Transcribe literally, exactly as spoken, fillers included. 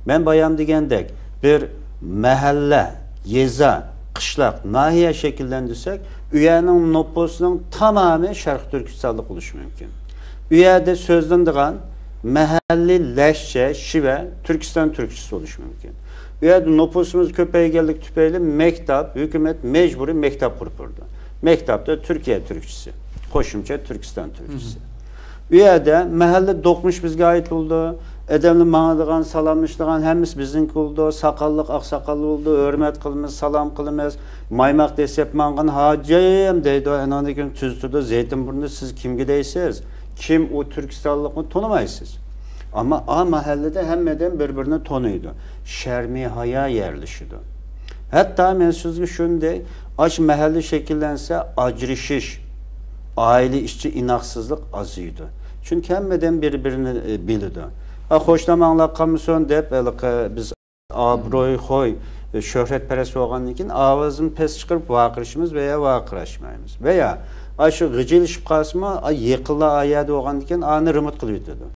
مەن بايام دېگەندەك، بىر مەھەللە، يېزا، قىشلاق، ناھىيە شەكىللەندۈرسەك، ئۇ يەرنىڭ نوپۇسىنىڭ تامامى شەرقىي تۈركىستانلىق بولۇشى مۇمكىن. ئۇ يەردە سۆزلىنىدىغان مەھەللىي لەھجە، شىۋە، تۈركىستان تۈركچىسى بولۇشى مۇمكىن. ئۇ يەردە نوپۇسىمىز كۆپەيگەنلىكى تۈپەيلى مەكتەپ، ھۆكۈمەت مەجبۇرىي مەكتەپ قۇرۇپ بېرىدۇ. مەكتەپتە تۈركىيە تۈركچىسى، قوشۇمچە تۈركىستان تۈركچىسى. ئۇ يەردە مەھەللە دوقمۇش بىزگە ئائىت بولىدۇ. ئادەملەر ماڭىدىغان، سالاملىشىدىغان ھەممىسى بىزنىڭكى بولىدۇ. ساقاللىق، ئاقساقال بولىدۇ. ھۆرمەت قىلىمىز، سالام قىلىمىز. مايماق دەسسەپ ماڭغان ھاجىم دەيدۇ. ئانان كېيىن تۈزىتىدۇ. زەيتىنبۇرنى سىز كىمگە دەيسىز؟ كىم ئۇ تۈركىستانلىقنى تونۇمايسىز. ئەمما ئا مەھەللىدە ھەممە ئادەم بىر-بىرىنى تونۇيدۇ. شەرمى ھايا يەرلىشىدۇ. ھەتتا مەن سىزگە شۇنى دەي، ئاشۇ مەھەللە شەكىللەنسە، ئاجرىشىش، ئائىلە ئىچى ئىناقسىزلىق ئازىيىدۇ. چۈنكى ھەممە ئادەم بىر-بىرىنى، ئە، بىلىدۇ. ئا، قوشنام ئاڭلاپ قالمىسۇن دەپ، ھېلىقى بىز ئابروي خوي، شۆھرەتپەرەس بولغاندىن كېيىن ئاۋازىنى پەس چىقىرىپ ۋارقىرىشىمىز ۋە يا ۋارقىراشمايمىز. ۋە يا ئاشۇ غىجىلىشىپ قالسىمۇ، ئا، يېقىنلار ئا يەردە بولغاندىن كېيىن ئانى رېمونت قىلىۋېتىدۇ.